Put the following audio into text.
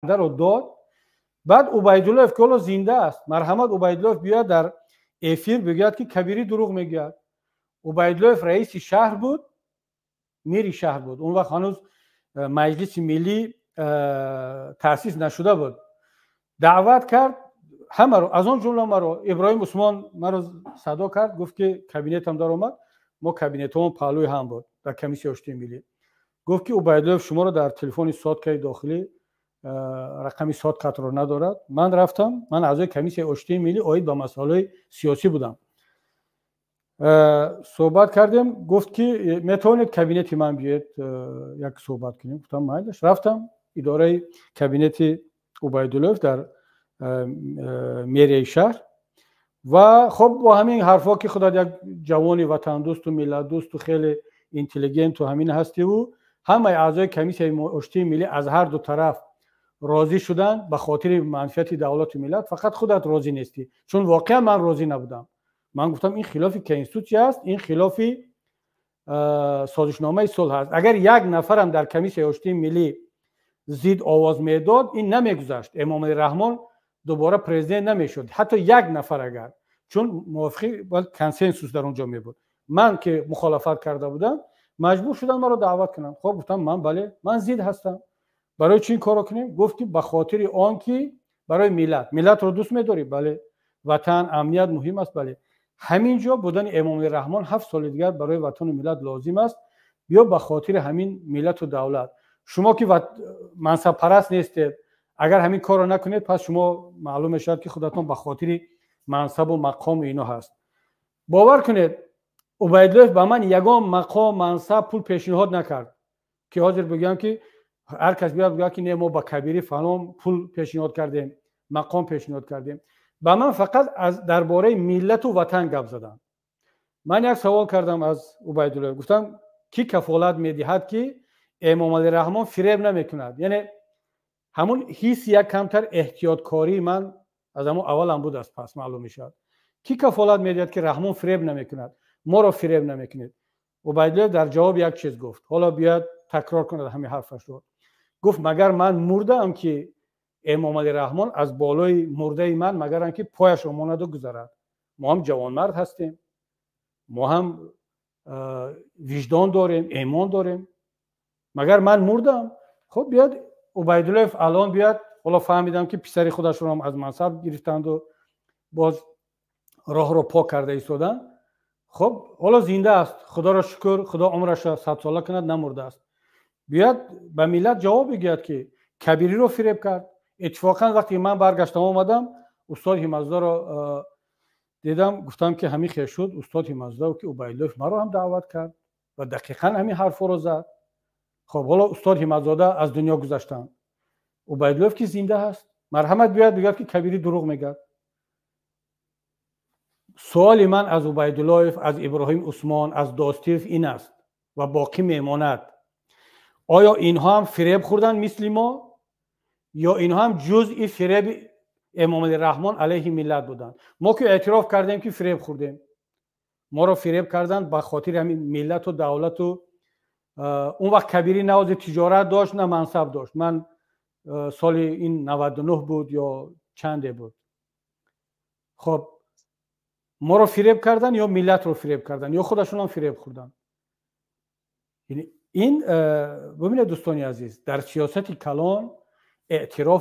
Ваъдаро дод. Баъд Убайдуллоев, ки ҳоло зинда аст, марҳамат, Убайдуллоев биёяд, дар эфир бигӯяд, ки Кабирӣ дурӯғ мегӯяд. Убайдуллоев раиси шаҳр буд, мери шаҳр буд. Он вақт ҳанӯз Маҷлиси Миллӣ таъсис нашуда буд. Даъват кард ҳамаро, аз он ҷумла маро. Иброҳим Усмон маро садо кард, гуфт, ки кабинетам даромад. Мо кабинетҳомон паҳлӯи ҳам буд дар Комиссияи Оштии Миллӣ. Гуфт, ки Убайдуллоев шуморо дар телефони соткаи дохилӣ, рақами соткатро надорад. Ман рафтам, ман аъзои Комиссияи Оштии Миллӣ оид ба масъалаҳои сиёсӣ будам. Суҳбат кардем. Гуфт, ки метавонед кабинети ман биёед, як суҳбат кунем. Гуфтам, майлаш. Рафтам идораи кабинети Убайдуллоев дар мерияи шаҳр. Ва хоб, бо ҳамин ҳарфҳо, ки худат як ҷавони ватандӯсту миллатдӯсту хеле интеллигенту ҳамин ҳастиву ҳамаи аъзои Комиссияи Оштии Миллӣ аз ҳар ду тараф розӣ шуданд ба хотири манфиати давлату миллат, фақат худат розӣ нестӣ. Чун воқеан ман розӣ набудам. Ман гуфтам, ин хилофи конститутсия аст, ин хилофи созишномаи сулҳ аст. Агар як нафарам дар Комиссияи Оштии Миллӣ зид овоз медод, ин намегузашт, Эмомалӣ Раҳмон дубора президент намешуд. Ҳатто як нафар агар, чун мувофиқи консенсус дар он ҷо мебуд. Ман ки мухолафат карда будам, маҷбур шудам маро даъват кунанд. Хоб, гуфтам, ман бале, ман зид ҳастам. Барои чӣ ин корро кунем? Гуфт, ки ба хотири он ки барои миллат. Миллатро дӯст медорӣ? Бале. Ватан, амният муҳим аст? Бале. Ҳамин ҷо будани Эмомалӣ Раҳмон 7 соли дигар барои ватану миллат лозим аст. Биё, ба хотири ҳамин миллату давлат, шумо ки мансабпараст нестед, агар ҳамин корро накунед, пас шумо маълум мешавад, ки худатон ба хотири мансабу мақому ино ҳаст. Бовар кунед, Убайдуллоев ба ман ягон мақом, мансаб, пул пешниҳод накард, ки ҳозир бигӯям, ки ҳар кас биёяд, бигӯяд, ки не, мо ба Кабирӣ фалон пул пешниҳод кардем, мақом пешниҳод кардем. Ба ман фақат дар бораи миллату ватан гап заданд. Ман як савол кардам аз Убайдуллоев, гуфтам, кӣ кафолат медиҳад, ки Эмомалӣ Раҳмон фиреб намекунад? Яъне ҳамун ҳисси як камтар эҳтиёткории ман аз ҳамун аввалам буд, аст, пас маълум мешавад. Кӣ кафолат медиҳад, ки Раҳмон фиреб намекунад, моро фиреб намекунед? Убайдуллоев дар ҷавоб як чиз гуфт, ҳоло биёяд, такрор кунад ҳамин ҳарфашро. Гуфт, магар ман мурдаам, ки Эмомалӣ Раҳмон аз болои мурдаи ман магарам ки пояшро монаду гузарад? Мо ҳам ҷавонмард ҳастем, мо ҳам виҷдон дорем, эмон дорем. Магар ман мурдам? Хуб, биёд Убайдуллоев алон биёд. Ҳоло фаҳмидам, ки писари худашро ҳам аз мансаб гирифтанду боз роҳро пок карда истоданд. Хуб, ҳоло зинда аст, худоро шукр, худо умрашро садсола кунад, намурдааст. Биёяд, ба миллат ҷавоб бигӯяд, ки Кабириро фиреб кард. Иттифоқан вақте ман баргаштам, омадам, устод Ҳимматзодаро дидам. Гуфтам, ки ҳамин хел шуд, устод Ҳимматзода, ки Убайдуллоев маро ҳам даъват кард ва дақиқан ҳамин ҳарфҳоро зад. Хоб, ҳоло устод Ҳимматзода аз дунё гузаштанд, Убайдуллоев ки зинда ҳаст, марҳамат, биёяд, бигӯяд, ки Кабирӣ дурӯғ мегӯяд. Суоли ман аз Убайдуллоев, аз Иброҳим Усмон, аз Достиев ин аст ва боқӣ мемонад: оё инҳо ҳам фиреб хӯрданд мисли мо, ё инҳо ҳам ҷузъи фиреби Эмомалӣ Раҳмон алайҳи миллат буданд? Мо ки эътироф кардем, ки фиреб хӯрдем, моро фиреб карданд ба хотири ҳамин миллату давлату. Он вақт Кабирӣ на ози тиҷорат дошт, на мансаб дошт. Ман соли ин 99 буд ё чанде буд. Хоб, моро фиреб карданд ё миллатро фиреб карданд, ё худашонам фиреб хӯрданд? Ин бубинед, дӯстони азиз, дар сиёсати калон эътироф